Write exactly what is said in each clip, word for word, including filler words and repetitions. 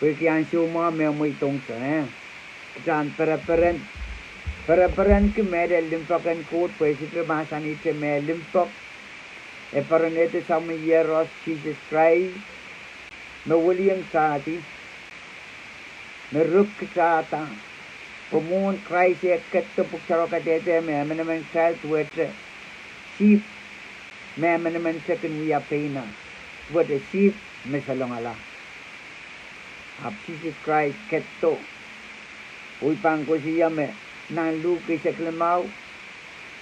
Pwehki ansou mwahu me mweidohng se, eh? Kita en pereperen, pereperenki mehlel limpoak en Koht, pwe sohte mahsanihte me limpoak e poaronehdi Sahm Iehros Sises Krais, me wilieng sahdi, me ruk kitahda, pwe mwohn Krais eh ketido pwukat kadehde me emenemen kitail duwehte sihpw me emenemen kin wia pein ah, duwehte sihpw me salongala. Ahpw Sises Krais ketido, oh I pahn koasoia me nan Luk eisek limau,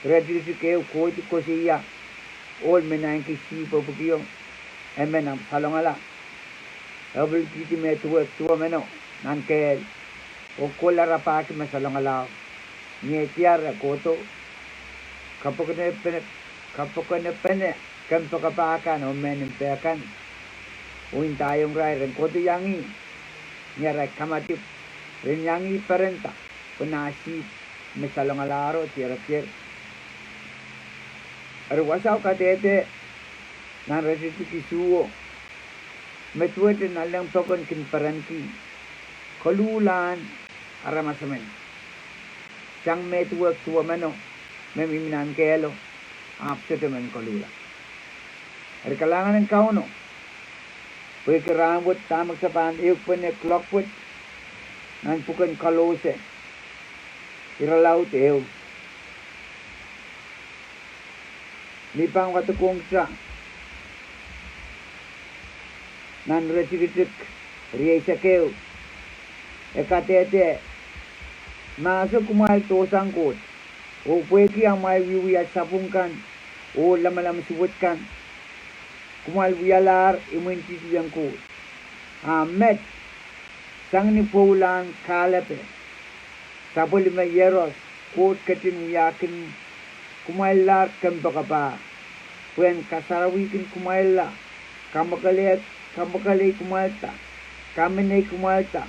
iretikitik ehu kohdi koasoia, ohl me naineki sihpw epwikio, emen ahpw salongala. E pil kihdi me duwehk duwemeno nan kehl, oh kohla rapahki me salongalao. Ni eh diar e kohdo, kapokon, kapokon pene kempoakepah kan oh mehn impe kan, oh ndaiong irail ren kohdo iang ih, ni arail kamadipw, ren iang ih perenda, pwe nah sihpw me salongalahro dierekier. Eri wasao kadehde nan iretikitik isuh, me duwehte nanleng pokon kin perenki koluhlahn aramas emen, sang me duwehk duwemeno me mihmi nan kehlo, ahpw sohte men koluhla. Eri kalahngan en Kauno, pwehki rahn wet dahme kita pahn ehukipene kuloak wet nan pwuken Kolose, irelaud ehu, me I pahn wadekohng kita nan iretikitik rieisek ehu, e kadehde, Mahso kumwail dohsang Koht, oh pwehki amwail wiewia sapwung kan oh lamalam suwed kan, kumwail wialahr imwintihtien Koht. A met, sang ni pwoulahn kahlepe, sapwellime Iehros, Koht ketin wiahkin kumwaillahr kempoakepah, pwehn kasarawihkin kumwailla, kamwakele, kamwakelei kumwailda, kaminei kumwailda,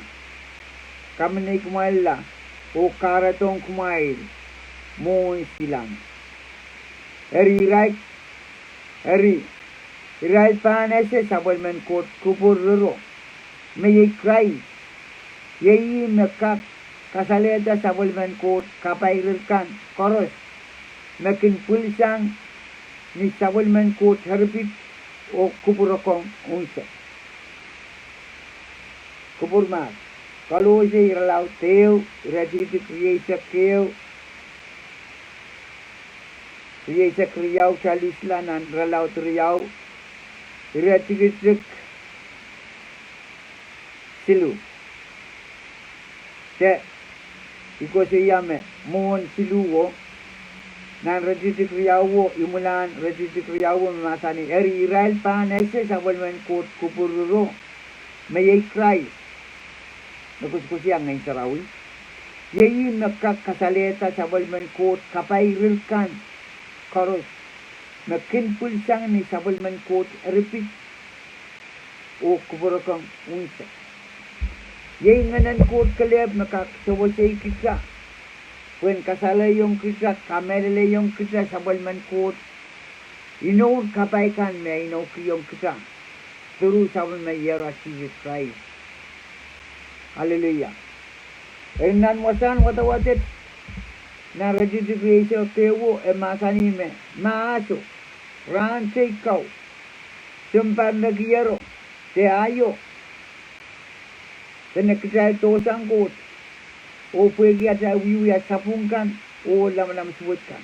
kaminei kumwailla, oh kahredohng kumwail mwohn silangil. Eri irail, eri irail pahn ese sapwellimen Koht kupwuroro, me iei Krais. Iei ih me kak kasalehda sapwellimen Koht kapairir kan koaros me kin pwilisang ni sapwellimen Koht eripit oh kupwurokong unsek. Kupwur mahs. Kolose irelaud ehu, iretikitik rieisek ehu, rieisek riau, kita lisla nan irelaud riau, iretikitik siluh. De I koasoia me mwohn siluhwo, nan iretikitik riauwo, imwilahn iretikitik riauwo me mahsanih, eri irail pahn ese sapwellimen Koht kupwuroro, me iei Krais, me koasokoasoia Ngehn Sarawi. Iei ih me kak kasalehda sapwellimen Koht kapairir kan koaros me kin pwilisang ni sapwellimen Koht eripit oh kupwurokong unsek. Iei Ngehnen Koht kelehpw me kak sewesei kita, pwehn kasalehiong kita, kamehlelehiong kita sapwellimen Koht, inoun kapai kan me e inoukihong kita through Sapwellime Iehros Sises Krais. Aleluia. Eri nan wasahn wadawad et, nan iretikitik rieisek ehuwo, e mahsanih me mahso, rahn teikan, sounpar me kiero, de aio, dene kitail dohsang Koht, oh pwehki atail wiewia sapwung kan oh lamalam suwed kan,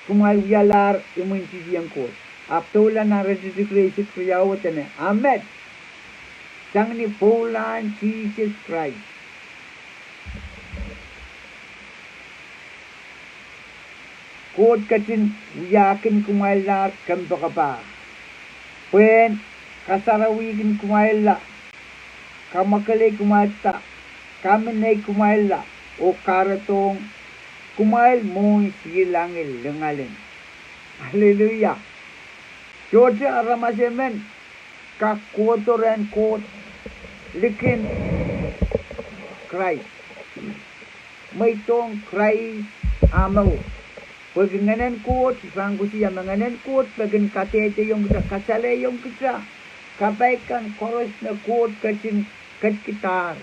kumwail wialahr imwintihtien Koht. Ahpw doula nan iretikitik rieisek riauwo dene, a met, sang ni pwoulahn Sises Krais, Koht ketin wiahkin kumwaillahr kempoakepah, pwehn kasarawihkin kumwailla, kamwakelei kumwailda, kaminei kumwailla, oh kahredohng kumwail mwohn silangil lingalin. Aleluia. Sohte aramas emen kak kohdo rehn Koht likin Krais. Mweidohng Krais, a mour. Pwehki Ngehnen Koht, I pahn koasoia me Ngehnen Koht me kin kadehdehiong kita, kasalehiong kita kapai kan koaros me Koht ketin ketikihdahr.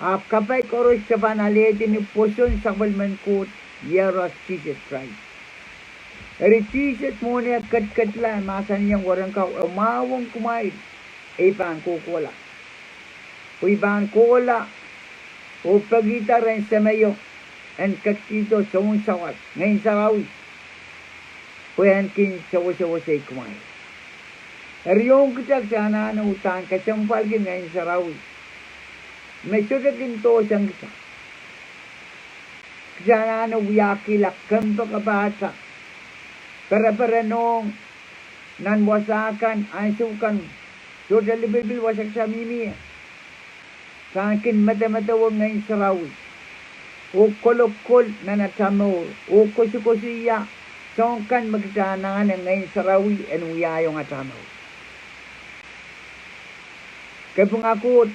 Ahpw kapai koaros te pahn alehdi ni pwoson sapwellimen Koht, Iehros Sises Krais. Eri Sises mwohn eh ketikihla, e mahsanihong werenka, e mwahuong kumwail, e I pahn kohkohla. Pwe I pahn kohla oh pekihda rehn Semeio en ketikihdo sounsawas, Ngehn Sarawi, pwe en kin sewesewese kumwail. Eri ong kita, kita anahne uhdahn kesempwalki Ngehn Sarawi me sohte kin dohsang kita. Kita anahne wiahkihla kempoakepahte, pereperenohng nan wasa kan, ansou kan, sohte lipilipil wasa kita mihmi ie. Pahn kin medemedewe Ngehn Sarawi oh kolokol nan ata mour oh koasokoasoia soahng kan me kita anahne Ngehn Sarawi en wiahiong ata mour. Kapinga Koht,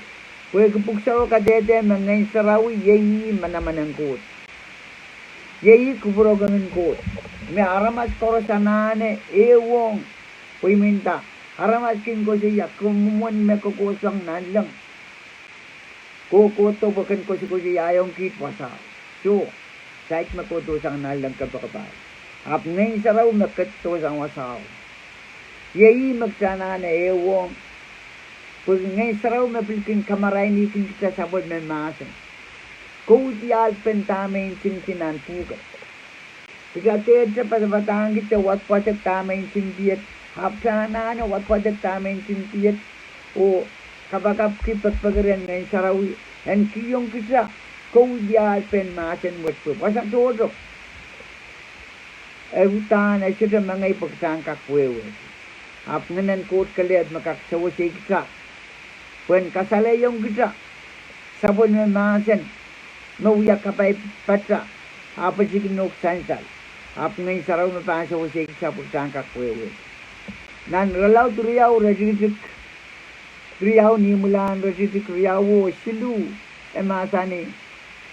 pwehki pwuhk sarawi kadehde me Ngehn Sarawi iei ih manaman en Koht, iei ih kupwurokong en Koht, me aramas koaros anahne ehuong. Pwe I men nda, aramas kin koasoia, ke mwomwen me kohkohsang nanleng. Kohkohdo pwe ken koasokoasoiaiong kiht wasahu. Soh, saik me kohdohsang nanleng kempoakepahi, ahpw Ngehn Sarawi me kohdohsang wasahu. Iei ih me kita anahne ehuong, pwehki Ngehn Sarawi me pil kin kamarainihkin kita sapwellimen mahsen, koudiahlpen dahme ntingdi nan pwuhko. Kita dehte padapadahngki de wadwadek dahme ntingdied, ahpw kita anahne wadwadek dahme ntingdied oh kapakapki pekipeki rehn Ngehn Sarawi en kihong kita koudiahlpen mahsen wet, pwe wasa tohto e uhdahn e sohte mengei pwe kita en kak wehwehki. Ahpw Ngehn en Koht kelehpw me kak sewesei kita pwehn kasalehiong kita sapwellime mahsen me wia kapai pata, ahpw e tikin nohk sansal. Ahpw Ngehn Sarawi me pahn sewesei kita pwe kita en kak wehwehki. Nan irelaud riau, iretikitik riau, ni imwilahn iretikitik riau oh siluh, e mahsanih,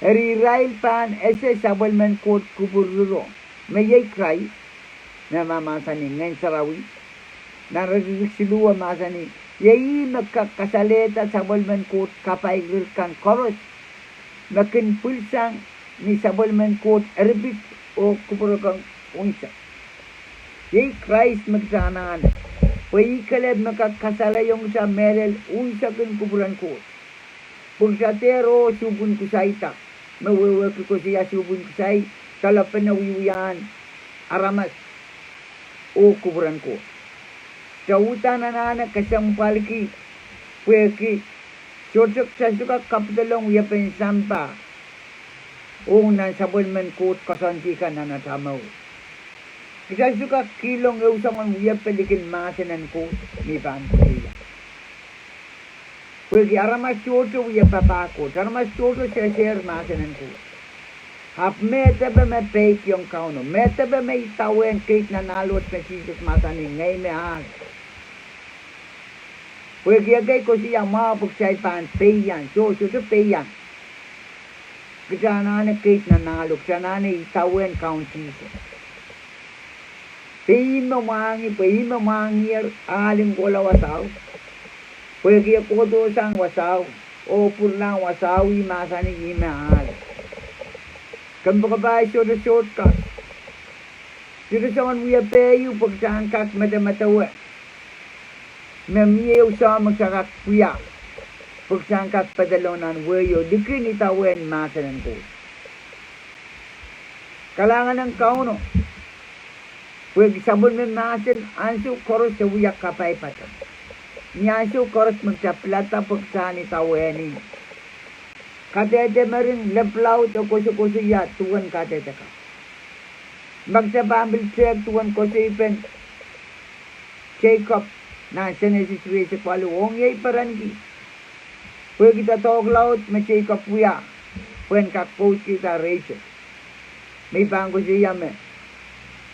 eri irail pahn ese sapwellimen Koht kupwuriro, me iei Krais, me mahmahsanih Ngehn Sarawi. Nan iretikitik siluh e mahsanih, iei ih me kak kasalehda sapwellimen Koht kapai kan koaros me kin pwilsang ni sapwellimen Koht eripit oh kupwurokong unsek. Iei Krais me kita anahne, pwe ih kelehpw me kak kasalehiong kita mehlel unsek en kupwuren Koht. Pwe kita dehr oh suhpwin kusaida, me wehwehki koasoia suhpwin kusai, delepene wiewiahn aramas oh kupwuren Koht. Kita uhdahn anahne kesempwalki, pwehki sohte kita sohte kak kapidelong wiepen sampah ong nan sapwellimen Koht koasoandi kan nan ata mour. Kita sohte kak kihlong ehu soangen wiepe likin mahsen en Koht me I pahn koasoia. Pwehki aramas tohto wie papah Koht, aramas tohto sehsehr mahsen en Koht. Ahpw me depe me peikiong Kauno, me depe me idawehn keid nan ahl wet me Sises mahsanih, ngehi me ahl. Pwehki ekei koasoia mwahu pwe kitail pahn peian, soh, sohte peian. Kita anahne keid nan ahl oh kita anahne idawehn Kaun Sises. Pwe ih me mwahngih, pwe ih me mwahngiher ahl en kohla wasao. Pwehki e kohdohsang wasao oh pwuralahng wasao, ih mahsanih ih me ahl. Kempoakepahi sohte sohte kak, sohte soangen wiepe ieu pwe kita en kak medemedewe me mie ehu soahng me kita kak wia pwe kita en kak pedolong nan wehio likin idawehn mahsen en Koht. Kalahngan en Kauno, pwehki sapwellime mahsen ansou koaros e wia kapai pata. Ni ansou koaros me kita pilada pwe kita en idawehn ih, kadehde mering, lep laud, e koasokoasoia duwen kadehde kan. Ma kita pahn pil tehk duwen koasoipen Seikop nan Senesis rieisek waluh, ong iei perenki, pwehki doadoahk laud me Seikop wia pwehn kak pwoudkihda Rachel. Me I pahn koasoia me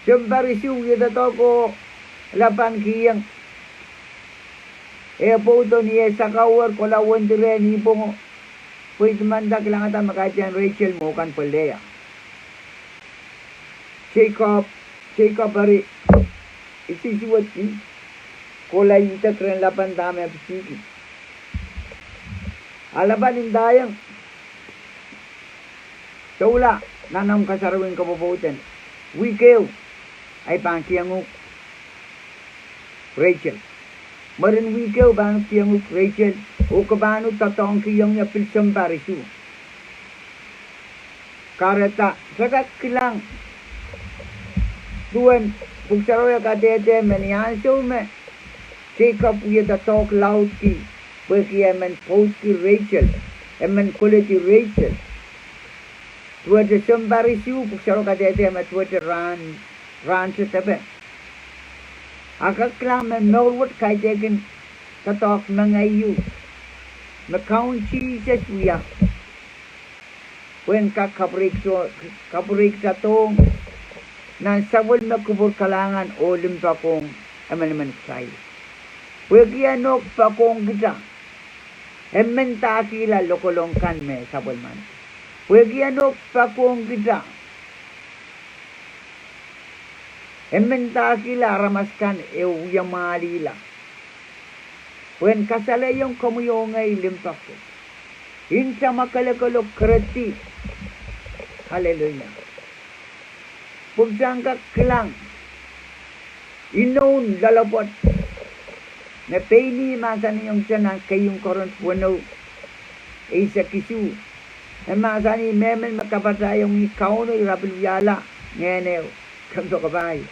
sounpar isuh wie doadoahk oh Lapan kiheng eh pwoudo ni eh sakau, kohla wendi rehn ih pwongo, pwe I tamanda kilangada me kaidehn Rachel mwo kan pwe Lea. Seikop, Seikop eri isusuwed, kohla idek rehn Lapan dahme e pitihki. Alapal ndaiong, sohla nan omw kasarawien kopwopwoud en wihk ehu, I pahn kihong uhk Rachel. Mwurin wihk ehu pahn kihong uhk Rachel, oh ke pahn doadoahngkihong ie pil sounpar isuh. Kahrehda ke kak kilang duwen Pwuhk Sarawi kadehde me ni ansou me Jacob wie doadoahk laudki pwehki emen pwoudki Rachel, emen koledi Rachel, duwehte sounpar isuh, Pwuhk Sarawi kadehde me duwehte rahn, rahn te depe. A ke kilang me mour wet kaidehkin doadoahk mengei ieu, me Kaun Sises wia pwehn kak kapwureik, kapwureikitadohng nan sapwellime kupwur kalahngan oh limpoakohng emenemen kitail. Pwehki e nohk poakohng kita, e mendahkihla lokolok kan me sapwellimaniki. Pwehki e nohk poakohng kita, e mendahkihla aramas kan e wie mwahlihala. Pwehn kasalehiong komwi oh ngehi limpoak wet, nta mwakelekel oh keredi. Aleluia. Pwe kitail en kak kilang inoun loalopwoat me pein ih mahsanihong kita nan keieun Korint weneu, eisek isuh. E mahsanih, mehmen me kapatahiong ih Kauno, ira pil wiahla ngehn ehu, kompoakepahi.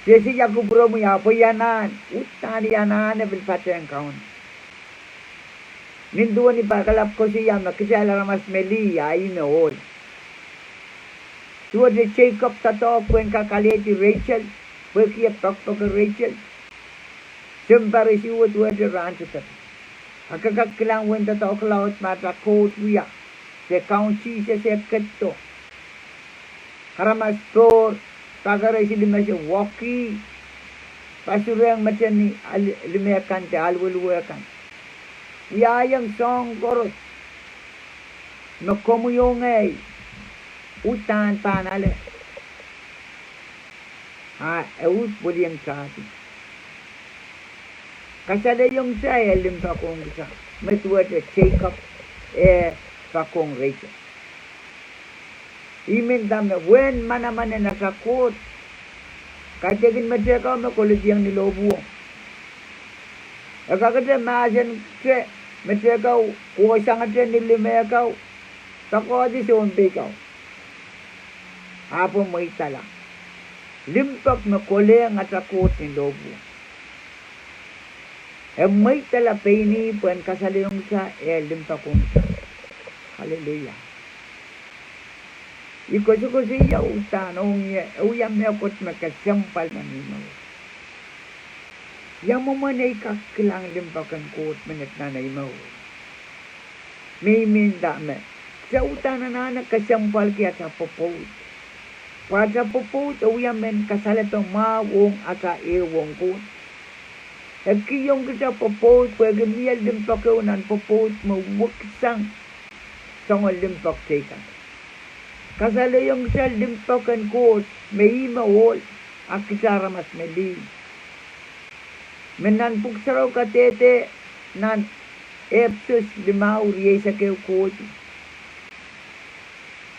Sehse ia kupwuromwi, ahpw I anahne, uhdahn I anahne pil patehng Kauno. Nin duwen I pakalap koasoia me kitail aramas me lih, a ih me ohl. Duwehte Jacob doadoahk pwehn kak alehdi Rachel, pwehki e poakpoake Rachel, sounpar isuh, duwehte rahn te depe. A ke kak kilang uwen doadoahk laud me atail Koht wia, de Kaun Sises e ketido. Aramas pohr, pakarai silimese wekih, pasurehng mete ni limeh kan de aluweluwe kan, wiahiong soahng koaros me komwi oh ngehi uhdahn pahn ale. A e uhd pwilieng tahdi. Kasalehiong kita e limpoakohng kita, me duwehte Jacob e poakohng Rachel. Ih men dahme uwen manaman en atail Koht. Kaidehkin metehkau me kolediong ni lohpwuo, e kakete mahsenete, metehkau kohsangete ni limehkau, doakoahdi sounpei kau, ahpw mweidala limpoak me kolehng atail Koht ni lohpwuo. E mweidala pein ih pwehn kasalehiong kita e limpoakohng kita. Aleluia. I koasokoasoia uhdahn ong ie e wia mehkot me kesempwal nan mour. Ia mwomwen ei kak kilang limpoak en Koht menet nan ei mour? Me I men dahme kita uhdahn anahne kesempwalki atail pwopwoud, pwe atail pwopwoud e wia mehn kasalepe mwahu ong atail ehu ong Koht. E kihong kita pwopwoud pwehki mie limpoak ehu nan pwopwoud me weksang soangen limpoak teikan. Kasalehiong kita limpoak en Koht me ih me ohl, a kita aramas me lih. Me nan Pwuhk Sarawi kadehde nan Episos limau, rieisek ehu kohdi,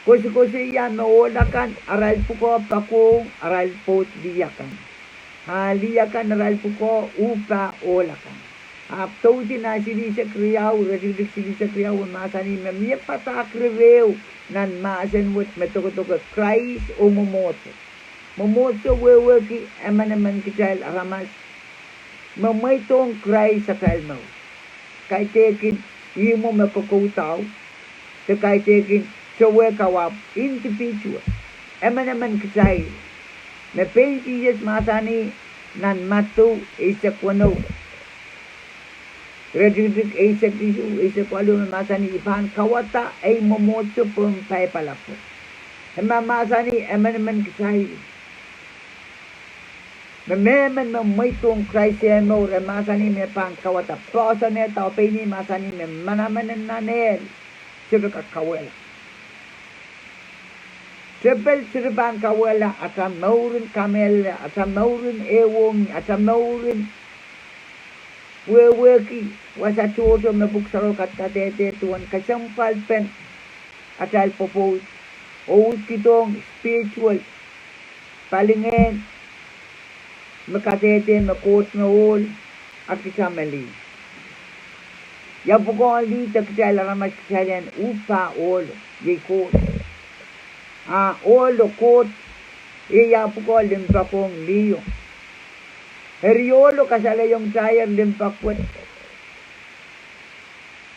koasokoasoia me ohl akan arail pwukoa poakohng arail pwoud lih akan, a lih akan arail pwukoa uhpah ohl akan. Ahpw doudi nan silihsek riau, iretikitik silihsek riau, e mahsanih me mie padahk rierehu nan mahsen wet me dokedoke Krais oh mwomwohdiso. Mwomwohdiso wehwehki emenemen kitail aramas me mweidohng Krais atail mour. Kaidehkin ihmwo me kokoudahu, de kaidehkin towehkau, ahpw individual, emenemen kitail. Me pein Sises mahsanih nan Madiu eisek weneu, iretikitik eisek isuh, eisek waluh, me mahsanih, I pahn kauwada ei mwomwohdiso pohn paipala pwe. E mahmahsanih emenemen kitail. Me mehmen me mweidohng Krais eh mour, e mahsanih me pahn kauwada poahsoanehda, oh pein ih mahsanih me manaman en nan ehl sohte kak kauwehla. Tepel sohte pahn kauwehla atail mouren kamehlele, atail mouren ehuong ih, atail mouren wehwehki wasa tohto me Pwuhk Sarawi kadkadehde duwen kesempwalpen atail pwopwoud, oh uhd kihdohng spiritual palingehn me kadehde me Koht me ohl, a kita me lih. Ia pwukoahn lih de kitail aramas kitail en uhd pahn ohlo, iei Koht. A ohlo Koht, iei ia pwukoa? Limpoak ong liho. Eri ohlo kasalehiong kitail limpoak wet.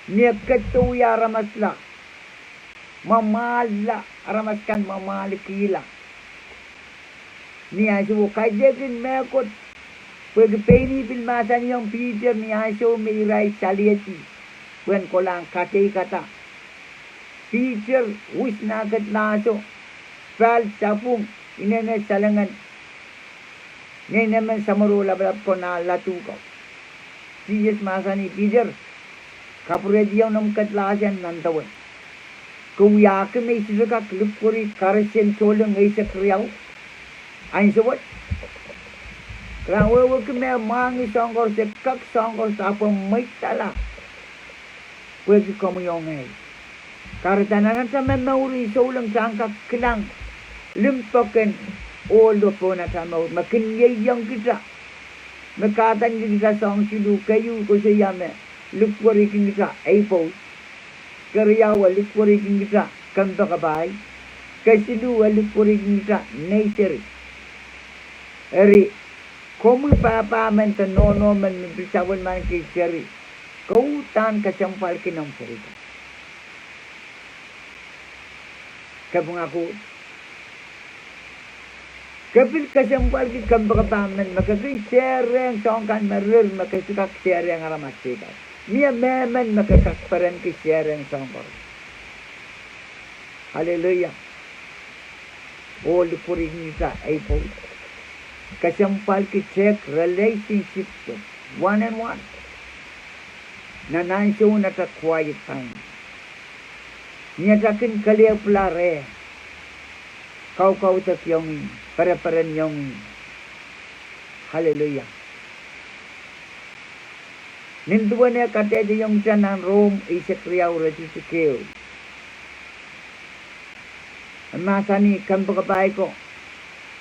Mie ketido wia aramasla, mwamwahlla, aramas kan mwamwahlikihla. Ni ansouo kaidehkin mehkot, pwehki pein ih pil mahsanihong Piter ni ansou me irail salihedi pwehn kolahng kadeikada. Piter wis nah kedlahso, pal, sapwung, inenen, salengen, nein emen, samworo, lapalap ko, nah laduhko. Sises mahsanih, Piter, kapwurehdiong noumw kedlahsang nan dewe. Ke wiahki me I sohte kak likwerih karis en souleng eisek riau ansou wet? Ke pahn wehwehki me mwahngih soahng koaros, e kak soahng koaros ahpw mweidala pwehki komwi oh ngehi. Kahrehda nan ata momour en souleng kita en kak kilang limpoak en ohlo pohn ata mour me kin ieiang kita, me kahdaneki kita soahng siluh. Keieu koasoia me likwerihkin kita ei pwoud. Keriau, e likwerihkin kita kompoakepahi. Kesiluh, e likwerihkin kita nei seri. Eri, komwi pahpa men de nohno men me pil sapwellimaniki seri, ke uhdahn kesempwalki noumw seri kan. Kapinga Koht. Ke pil kesempwalki kompoakepah men me ke kin sehrehng soahng kan me rir me ke sohte kak sehrehng aramas teikan. Mie mehmen me ke kak perenki sehrehng soahng koaros. Aleluia. Oh likwerihkin kita ei pwoud. Kesempwalki take relationship wet, one and one, nan ansoun ata quiet time. Ni ata kin kelehpwla reh, kaukaudokiong ih, pereperenihong ih. Aleluia. Nin duwen eh kadehdehiong kita nan Rom eisek riau, iretikitik ehu, e mahsanih, kompoakepahi ko,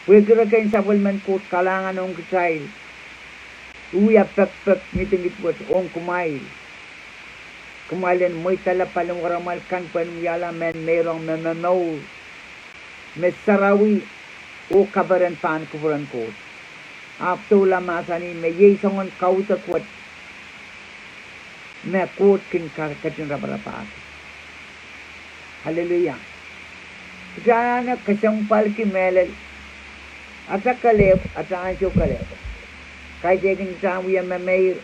pwehki re kin sapwellimen Koht kalahngan ong kitail, wia pekpek ngidingid wet ong kumwail. Kumwail en mweidala paliwaramwail kan pwehn wiahla mehn meirong me momour, me sarawi, oh kaperen pahn kupwuren Koht. Ahpw doula mahsanih me iei soangen kaudok wet me Koht kin ka-, ketin raparapahki. Aleluia. Kita anahne kesempwalki mehlel. Ata kelehpw, ata ansou kelehpw, kaidehkin kita en wia memeir,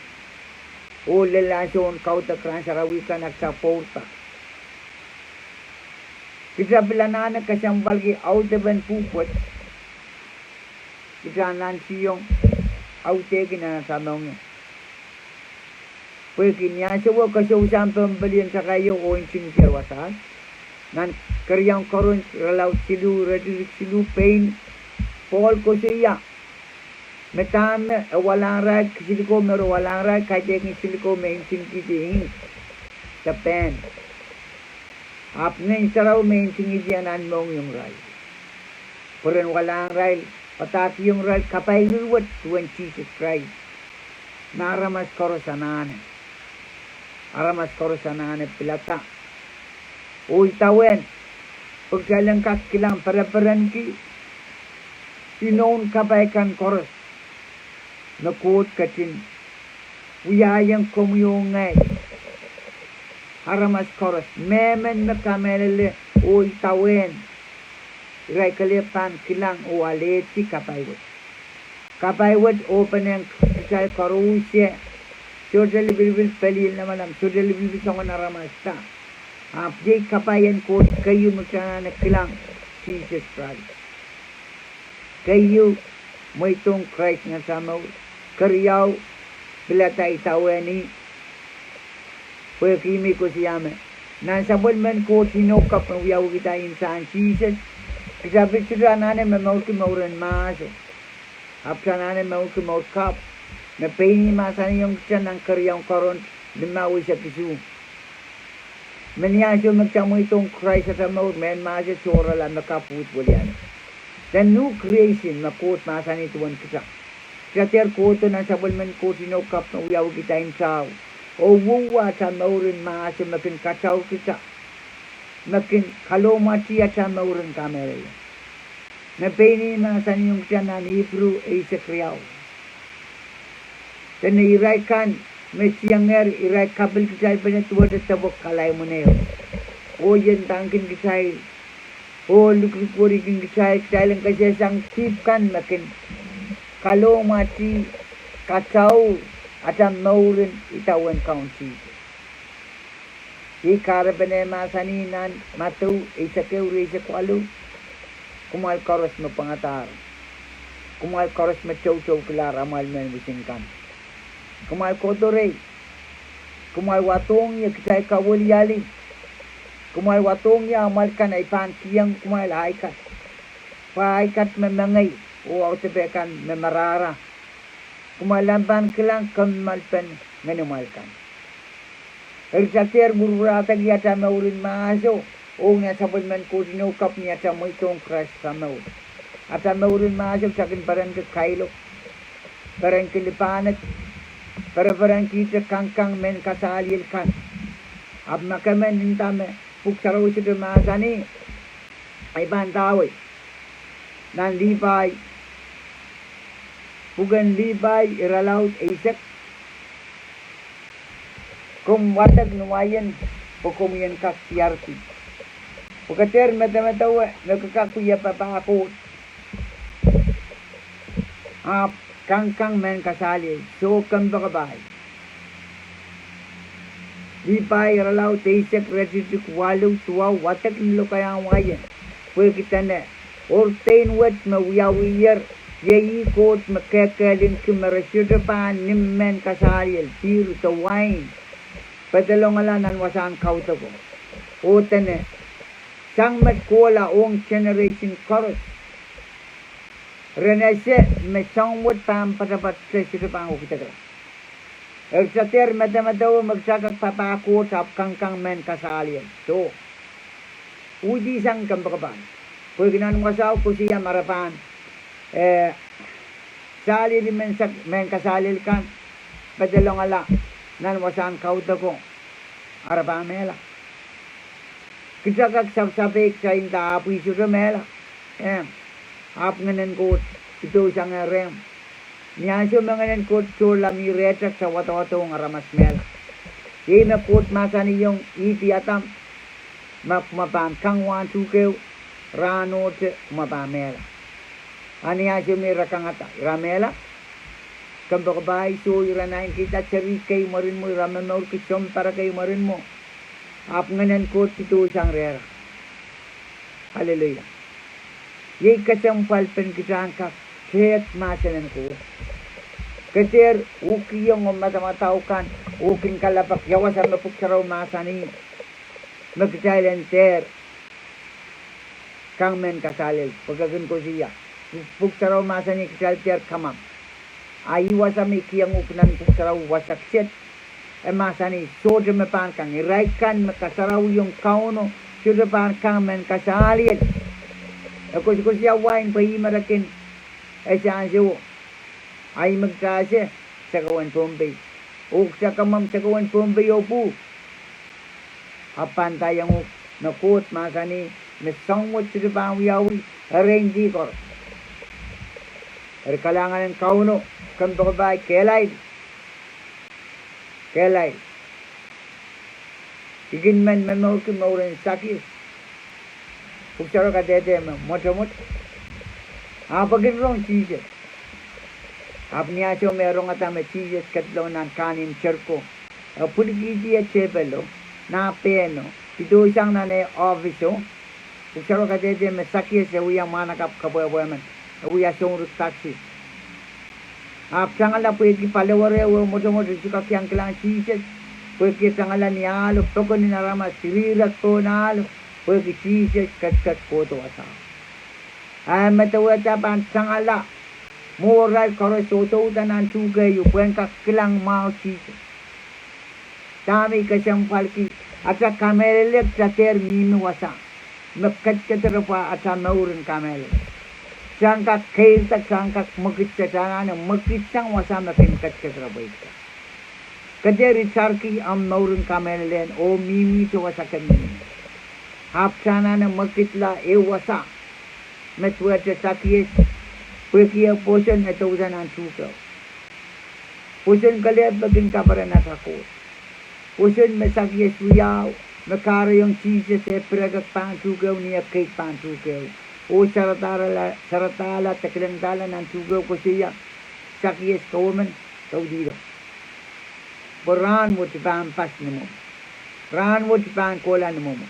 oh lel ansoun kaudok rahn sarawi kan, a kita pwourda. Kita pil anahne kesempwalki audepen pwuhk wet. Kita anahne siohng audehki nan ata mohngiong. Pwehki ni ansowo ke sousang pempelien takaio oh ntingdier wasaht. Nan keriaun Korint irelaud siluh, iretikitik siluh, pein Pohl koasoia me dahme e walahng irail, kisiliko me re walahng irail, kaidehkin siliko me ntingkihdi ink de pen. Ahpw Ngehn Sarawi me ntingihdi anahn mohngiong irail, pwe ren walahng irail, padahkihong irail kapai rir wet duwen Sises Krais, me aramas koaros anahne, aramas koaros anahne pilada oh idawehn, pwe kitail en kak kilang pereperenki inoun kapai kan koaros me Koht ketin wiahiong komwi oh ngehi. Aramas koaros, mehmen me kamehlele oh idawehn, irail kelehpw pahn kilang oh alehdi kapai wet. Kapai wet ohpene kitail koaros, sohte lipilipil pelien lamalam, sohte lipilipil soangen aramas da. Ahpw iei kapai en Koht keieu me kita anahne kilang, Sises Krais. Keieu, mweidohng Krais nan atail mour. Keriau, pilada idawehn ih. Pwehki ih me koasoia me nan sapwellimen Koht inou kapw me wiawihkida nsahn Sises, kita pil sohte anahne momourki mouren mahso. Ahpw kita anahne momourki mour kapw. Me pein ih mahsanihong kita nan keriaun Korint limau eisek isuh, me ni ansou me kita mweidohng Krais atail mour, mehn mahso sohrala me kapw uhd weliandi. The new creation me Koht mahsanih duwen kita. Kita dehr kohdo nan sapwellimen Koht inou kapw me wiawihkihda ntao, oh wia atail mouren mahso me kin kataukihda, me kin kalohmwatih atail mouren kamehlele. Me pein ih mahsanihong kita nan Ipru eisek riau, dene irail kan me tiengehr, irail kapil kitail pene duwehte depe kalaimwinehu, oh iendangkin kitail, oh likilikiwerihkin kitail, kitail en kesehsang dihp kan me kin kalohmwatih, katau, atail mouren idawehn Kaun Sises. Iei kahrepen e mahsanih nan Madiu eisek ehu, ire eisek waluh: Kumwail koaros me pwangadahr, kumwail koaros me toutoukilahr amwail mehn wisik kan, kumwail kohdo rehi, kumwail wadohng ie, kitail kawiliali. Kumwail wadohng ie, amwail kan ei pahn kihong kumwail ahi kat, pwe ahi kat me mengei, oh audepe kan me marahra. Kumwail ahpw pahn kilang kommoalpen ngenimwail kan. Eri kita dehr wurwuradeki atail mouren mahso ong nan sapwellimen Koht inou kapw ni ata mweidohng Krais ata mour. Ata mouren mahso kita kin perenki kailok, perenki lipahned, pereperenkihte kangkang mehn kasaliel kan. Ahpw ma ke men nda me Pwuhk Sarawi sohte mahsanih, I pahn ndawei. Nan Lipai, pwuken Lipai irelaud eisek: Komw wadek ni waien, pwe komwi en kak diarki, pwe ke dehr medemedewe me ke kak wia papah Koht, ahpw kangkang mehn kasaliel, soh, kompoakepahi. Lipai irelaud eisek, iretikitik waluh, duwau: Wadek ni lokaiahn waien, pwehki dene ordain wet me wiawihier, iei ih Koht me kehkehlingki me re sohte pahn nim mehn kasaliel, pihr de wain, pedolongala nan wasahn kaudoko. Oh dene, sang met kohla ong generation koaros, ren ese me soahng wet pahn poatopoat, re sohte pahn wekidekla. Eri kita dehr medemedewe me kita kak papah Koht ahpw kangkang mehn kasaliel, soh, uhdisang kompoakepahi. Pwehki nan wasao koasoia me re pahn, eh, saliedi mehn kasaliel kan, pedolongala nan wasahn kaudoko, a re pahn mehla. Kita kak sapsapehi, kita nda, ahpw I sohte mehla. Ehm, ahpw Ngehnen Koht idousang rehmw. Ni ansou me Ngehnen Koht sohrala mi rehtail, kita wadawadohng aramas mehla. Iei me Koht mahsanihong Ihpi, Adam, ma kumwa pahn kang wahn tuhkeo, rahnohte kumwa pahn mehla. A ni ansou me ira kangada, ira mehla? Kompoakepahi, soh, ira naitikihda seri kei mwurin mwo, ira momourki sounpar kei mwurin mwo, ahpw Ngehnen Koht idousang rehra. Aleluia. Iei kesempwalpen kita en kak tehk mahsen en Koht. Ke dehr uhkihong omw madamadau kan, oh kin kalapw ia wasa me Pwuhk Sarawi mahsanih me kitail en dehr kang mehn kasaliel, pwe ke kin koasoia, Pwuhk Sarawi mahsanih kitail dehr kamwakid. A ih wasa me I kihong uhk nan Pwuhk Sarawi wasa kiset. E mahsanih sohte me pahn kang. Irail kan me kasarawihong Kauno sohte pahn kang mehn kasaliel. E koasokoasoia wain pwe ih me re kin ese ansouo. A ih me kita ese, sekewen Pohnpei. Oh kita kamwomw sekewen Pohnpei oh pwuhk. Ahpw pahn ndaiong uhk me Koht mahsanih me soahng wet sohte pahn wiawi, erein dih koaros. Eri kalahngan en Kauno, kompoakepahi, kehlail. Kehlail. I kin men momourki mouren Sakius. Pwuhk Sarawi kadehde me mwotomwot, ahpw e kin rong Sises. Ahpw ni ansou me e rongada me Sises ketilong nan kahnimw Seriko, e pwilikihdi eh tehpelo, nah pehno, idoisang nan eh ohpiso, Pwuhk Sarawi kadehde me Sakius e wia mwahnakapw kepwehpwe men, e wia sounrik taksi. Ahpw tangala pwehki paliwere ehu mwotomwot, e sohte kak iang kilang Sises, pwehki e tangala ni ahlo, pokon en aramas, irihrek pohn ahlo, pwehki Sises ketiket kohdo wasao. A e medewehda pahn tangala Mwohrail koaros sohte uhdahn nan tuhke ieu pwehn kak kilang mwahu Sises. Dahme I kesempwalki, ata kamehlele kitail dehr mihmi wasa me ketiket rapwa ata mour en kamehlele. Kitail en kak keirda, kitail en kak mwekidda, kitail anahne mwekid sang wasa me kin ketiket rapwa. Ke dehr itarki ahmw mour en kamehlele oh mihmihte wasa ke mihmi. Ahpw kitail anahne mwekidla ehu wasa me duwehte Sakius, pwehki e pwoson e douda nan tuhkeo. Pwoson kelehpw me kin kaperen ata Koht. Pwoson me Sakius wiahu, me kahrehiong Sises e pirekek pahn tuhkeo ni e keid pahn tuhkeo, oh saradahla, saradahla de kilengdahla nan tuhkeo, koasoia, Sakius, ke men kaudihdo, pwe rahnwet I pahn pas ni mwomwo. Rahnwet I pahn kohla ni mwomwo.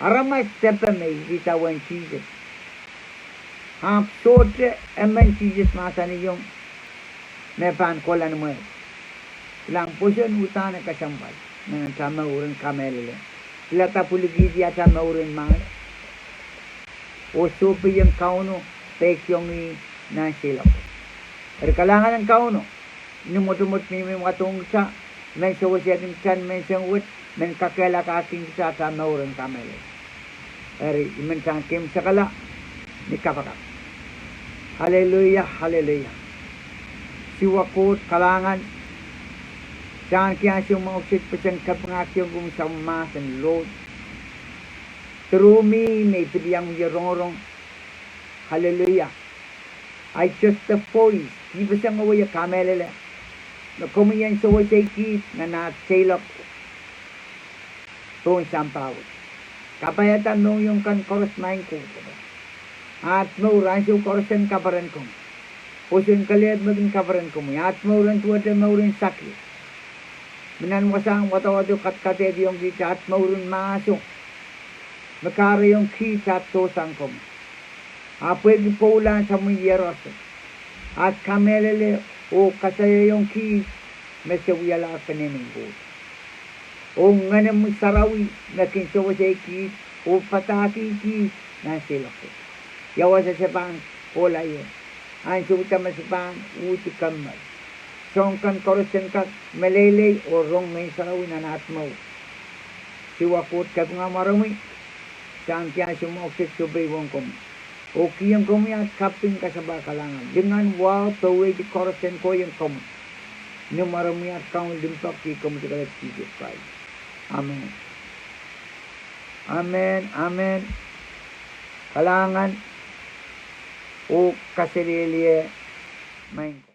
Aramas depe me idawehn Sises. Ahpw sohte emen Sises mahsanihong me pahn kohla ni mwomwo. Kilang, pwoson uhdahn kesempwal nan ata mour en kamehlele. Pilada pwilikihdi ata mour en mahs oh sohpeiong Kauno, peikiong ih nan seiloak. Eri kalahngan en Kauno, ni mwotomwot mihmi wadohng kitail, men sewesehkin kitail, men sewesehkin wet, men kakehlakahkin kitail ata mour en kamehlele. Eri I men kak kin sakala ni kapakap. Aleluia, aleluia. Sises Koht kalahngan, kitail kihong ansou mwahu kiset pwe sen kapingahkiong komwi Sahm mahsen Lord. Through me I pil iang wie rongorong. Aleluia. I just a voice, dipeseng oh wia kamehlele me komwi en sewesei kiht nan aht seiloak pohn sampah wet. Kapaiada mohngiong kan koaros, Maing Koht. Aht mour ansou koaros en kaperen komwi. Pwoson kelehpw me kin kaperen komwi. Aht mour en duwehte mour en Sakius, me nan wasahn wadawado kadkadehkiong kiht, aht mour en mahso me kahrehiong kiht aht dohsang komwi. Ahpw pwehki pwoulahn samwi iehroso, aht kamehlele oh kasalehiong kiht me se wialahr peneinei Koht. Oh Ngenomwi Sarawi me kin sewesei kiht oh padahkih kiht nan seiloak wet. Ia wasa se pahn kohla ie? Ansouda me se pahn uhdi kommour. Soahng kan koaros en kak meleilei oh rong Ngehn Sarawi nan aht mour. Sises Koht, kapinga mwaromwi, kitail kihong ansou mwahu kiset sohpeiong komwi oh kihong komwi aht kaping, kasapahl, kalahngan, lingan, wahu, powehdi koaros en kohiong komwi. Ni mwaromwi aht Kaun limpoak, ih komwi de kelehpw Sises Krais. Amen. Amen, amen. Kalahngan oh kaselehlie, Maing.